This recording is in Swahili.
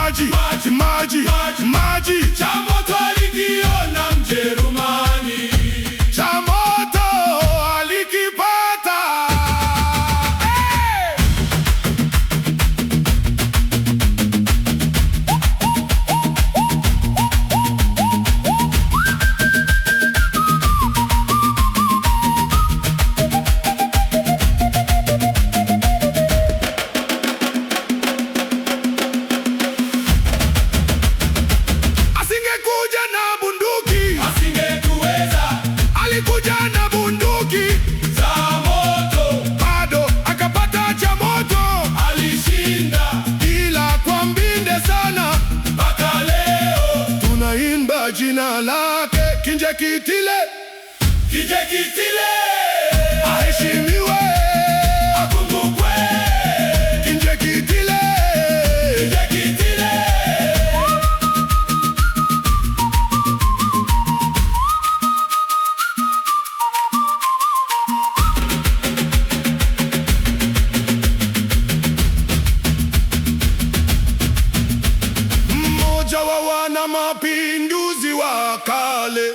Maji, maji, maji, maji. Cha moto alikiona Mjerumani. Cha moto alikipata. Hey! Asingekuja na bunduki, Asingetuweza. Alikuja na bunduki za moto, bado akapata cha moto, alishinda ila kwa mbinde sana. Mpaka leo tunaimba jina lake Kinjekitile, Kinjekitile, aheshimiwe, akumbukwe, Kinjekitile, Kinjekitile. Mmoja wa wana mapinduzi wa kale.